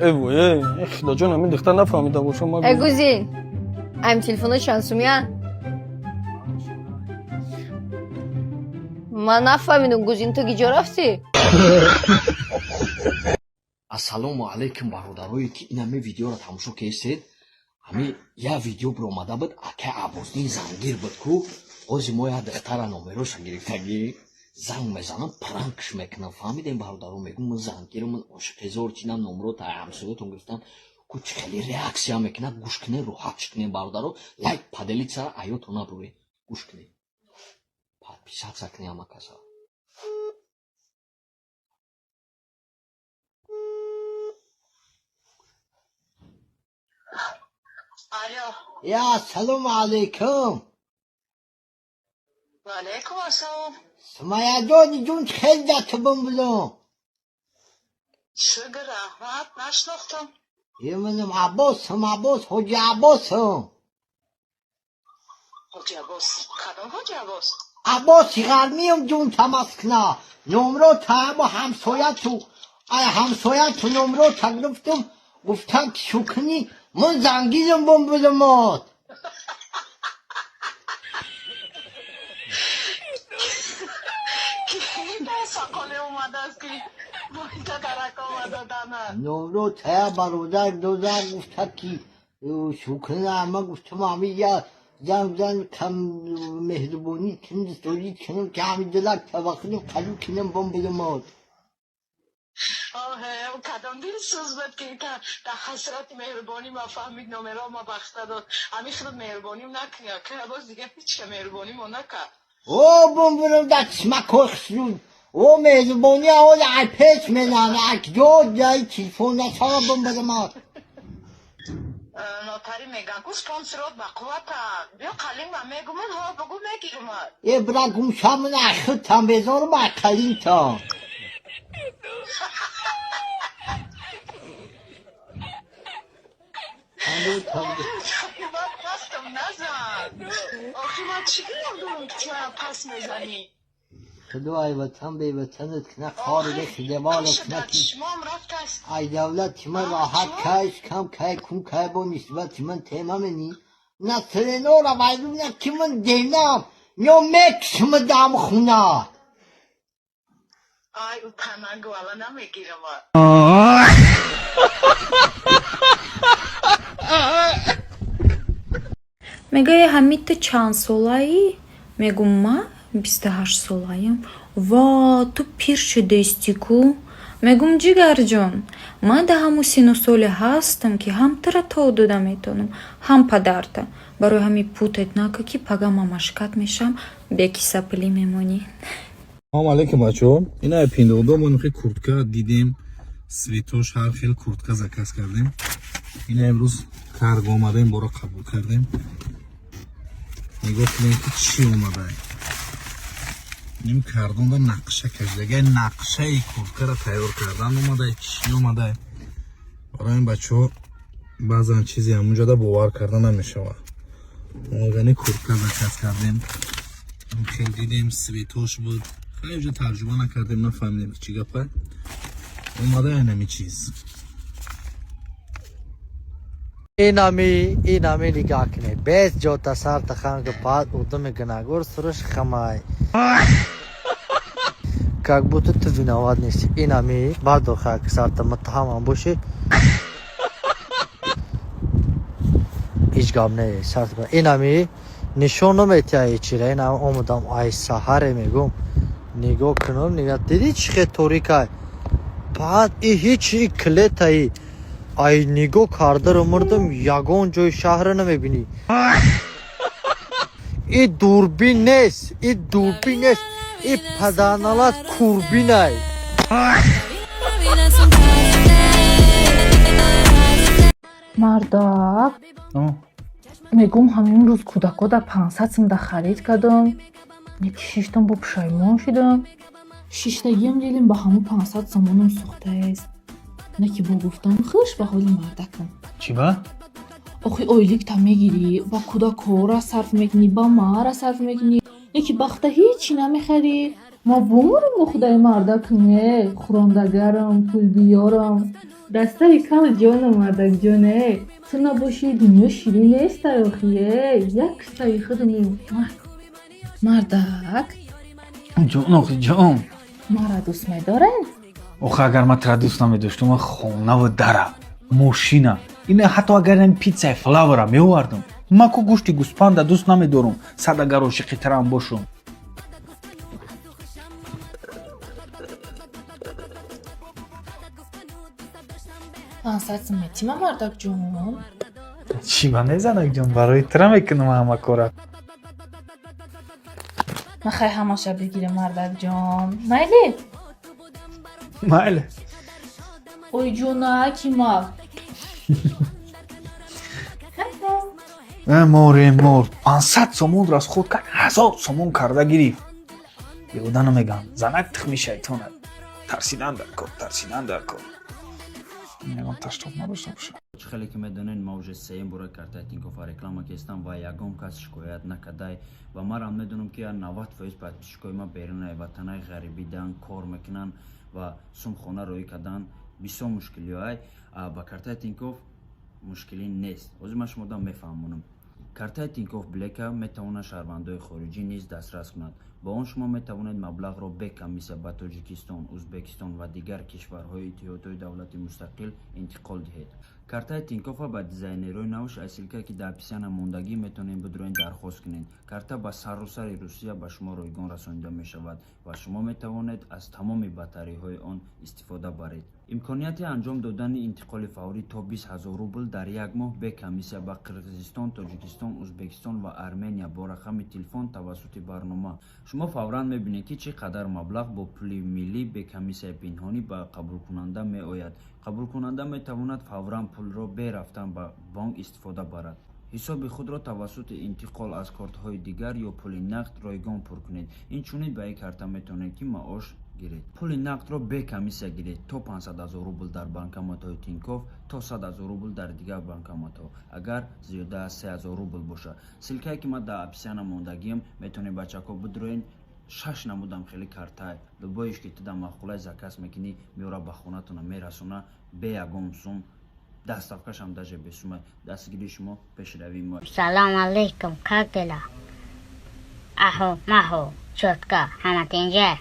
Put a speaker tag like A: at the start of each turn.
A: Э вой, э, худоҷон, ҳамин духтар нафаҳмида бошам.
B: Э, гузин, ам телефоно чанд сумия? Ман нафаҳмидум, гузин, ту гиҷо рафтӣ?
C: Ассалому алайкум, бародарое, ки ин ҳами видеоро тамошо кесед. Ҳами я видео биромада буд, акай Аббосдин зангир буд ку. Ҳози мо як духтара номероша гирифтагӣ, занг мезанам, пранк ш мекунам. Фаҳмидем, бародаро? Мегум, ман зангирам, ман ошиқезор чинам, номро та ҳамсоятон гирифтам ку. Чӣ хеле реаксия мекунад, гӯш кунед, роҳат кунед, бародаро. Лайк, поделиться аётон набуред, гӯш кунед, подписаться кунед ҳама каса.
D: Алло.
E: Я ассалому алайкум.
D: Ва алайкум ассалом.
E: Сумаяҷони ҷун, хел датубум будум.
D: Шукр, раҳмат, нашнохтам.
E: Иминам Аббосам, Аббос, ҳоҷи Аббосам.
D: Ҳоҷи Аббос? Кадом ҳоҷи Аббос?
E: Аббоси ғармиам, ҷун, тамас кна. Номро таабо ҳамсояту, ай ҳамсояту номро та гирифтум, гуфтам ки шукни, ман зангизм бум будумот.
D: Ки сақоле омадааст, ки боида дарак омада дана?
E: Номро тая бародар дода, гуфта ки шукна. Ма гуфтам, ами я занг зан кам, меҳрубонӣ кунем, дӯстдорӣ кунем, ки ҳами дилак таваққунем, қалу кунем бом будумот.
D: Оҳе, кадом дилсӯз буд, ки та ҳасрати меҳрубонӣ ма фаҳмид, номеро ма бахта дод? Ами худ меҳрубоним накунӣ, акай Аббос, дига ҳеч меҳрубонимо накард.
E: О, бум бурум да чишмакҳои хушрӯ. О, меҳрубонӣ ҳоли ай пеш менан, ай ҷо ҷай телефон насава, бум бурумот.
D: Нотари меган ку, спонсорот ба қуввата, биё қалин ма мегумун, ҳо, бугу, мегирумад.
E: Э, бира гумшамун, ай худтан безорум, ай қалинтон.
D: Ман пастам, назан. Охи, ман чӣ гуноҳ дорам, ки ту мана пас мезанӣ?
E: Худо ай ватан беватанат кна, хори деволат кна, ки
D: чишмом рафтааст.
E: Ай давлати ман роҳат кайш кам кай кун, кай бо нисбати ман тема мени на тренора вайру на ки ман денам ё мекшма дам хуна.
D: Ай, утанагу ала намегирам.
F: Мегӯяй, ҳамин ту чанд солаӣ? Мегӯм, ма 28 солаям. Ва, ту пир шудаисти ку. Мегӯм, ҷигарҷон, ман дар ҳамун сину соле ҳастам, ки ҳам тура тов дода метавонам, ҳам падарта. Барои ҳамин путать нака, ки пага ман машкат мешавам, бекисапулӣ мемонӣ.
G: Салом алейкум, бачаҳо. Ина Пиндодо мо хел куртка дидем, цвет ош ҳар хел, куртка заказ кардем. Ина имрӯз карго омадаем, бора қабул кардем. Нигоҳ кунем, ки чӣ омадае. Ним кардонда нақша кашидага, нақшаи курткаро тайёр кардан омадае, чӣ омадае. Барои ин, бачаҳо, баъзан чизе ҳамунҷода бовар карда намешавад. Органи куртка заказ кардем, хел дидем, цвет ош буд. Хеле ҷо тарҷума накардем, нафаҳмидем, ки чӣ гапа омада. Инами чиз.
H: Инами, инами нигоҳ кунед, бес ҷота сарта хам ки, баъд одами гунаҳгор суруш хамай, как будто ту виноват нести. Инами бардоха, ки сарта муттаҳамам бошӣ, ҳеҷ гап не, сарта. Инами нишон наметиҳа ҳечира. Инами омадам, ай саҳаре мегум, нигоҳ кунам, нигоҳ, дидӣ, чӣ хел торикай? Баъд и ҳеч и клетаи ай нигоҳ кардаро мурдам, ягон ҷои шаҳрро намебинӣ. И дурбин нест, и дурбин нест, и паданалат курбинай.
I: Мардак, мегум, ҳамин рӯз кӯдакҳо дар 500 сум да харид кардам, неки шиштам, бо пушаймон шудам. Шиштагиам дилим ба ҳамун 500 сомонам сӯхтаест. Не ки бо гуфтам, хуш ба ҳоли мардакам.
A: Чӣ ба?
I: Охи, ойликта мегирӣ, ба кӯдакҳора сарф мекунӣ, ба маара сарф мекунӣ, неки бахта ҳечи намехарӣ. Ма бумурам худаи мардакуне, хӯрондагарам, пулбиёрам. Дастаи кал ҷонам, мардакҷоне. Ту набошӣ, дунё ширин нестай охие. Як кистаи худами. Мардак.
J: Ҷон, охи ҷон.
I: Мара дӯст медорен?
J: Охи, агар ман тура дӯст намедоштум, ман хонаву дара, мошина, ина, ҳатто агар ин питсаи флавара меовардам, ман ку гӯшти гӯспанда дӯст намедорам, сад агар ошиқитарам бошам.
I: 500 сум метима, мардакҷон?
J: Чӣ ба не, занакҷон, барои тура мекунам ҳама кора.
I: Махай, ҳамаша бигирем, мардакҷон, майли?
J: Майли.
I: Ой, ҷонаки ма.
J: Море мор, 500 сомон расход кард, 1000 сомон карда гирифт. Беҳуда намегӯям, занак тухми шайтонад. Тарсидан дар кор, тарсидан дар кор, ягон таштоб надошта боша.
K: Чӣ хеле ки медонед, ма уже сеюм бора картаи Тинкофа реклама кестам ва ягон кас шикоят накардай. Ва марам медонам, ки 90% подписчикои ма берунаи ватанаи ғарибидан кор мекунанд ва сумхона роӣ кардан бисёр мушкилиҳоай. Ба картаи Тинкоф мушкилӣ нест. Ҳозир ман шумода мефаҳмонам. Картаи Тинкоф Блека метавонад шаҳрвандои хориҷӣ низ дастрас кунад. Бо он шумо метавонед маблағро бе комиссия ба Тоҷикистон, Ӯзбекистон ва дигар кишварҳои иттиҳодҳои давлати мустақил интиқол диҳед. Картаи Тинкофа ба дизайнерҳои навш аз ссылкае, ки дар описания мондагӣ, метавонед бидуроен, дархост кунед. Карта ба саросари Русия ба шумо ройгон расонида мешавад ва шумо метавонед аз тамоми бартариҳои он истифода баред. Имконияти анҷом додани интиқоли фаврӣ то 20 000 рубл дар як моҳ бе комиссия ба Қирғизистон, Тоҷикистон, Ӯзбекистон ва Армения бо рақами телефон тавассути барнома. Шумо фавран мебинед, ки чӣ қадар маблағ бо пули миллӣ бе комиссияи пинҳонӣ ба қабулкунанда меояд. Қабулкунанда метавонад фавран пулро бе рафтан ба бонк истифода барад. Ҳисоби худро тавассути интиқол аз кортҳои дигар ё пули нақд ройгон пур кунед. Инчунин ба ин карта метавонед, ки маош гиред. Пули нақдро бе комиссия гиред то 500 000 рубл дар банкоматҳои Тинкоф, то 100 000 рубл дар дигар банкоматҳо, агар зиёда аз 3000 рубл бошад. Ссылкае, ки ман дар описания мондагиам, метавонед, бачако, бидуроен. Шаш намудам хеле картае, любоиш ки ту дар маъқулай, заказ мекунӣ, меора, ба хонатона мерасона бе ягон сум. Доставкашам даже бесума. Дастгирии шумо пешравии мо.
L: Салом алейкум, как дела? Ахо, махо, чётко, ҳама тинҷа?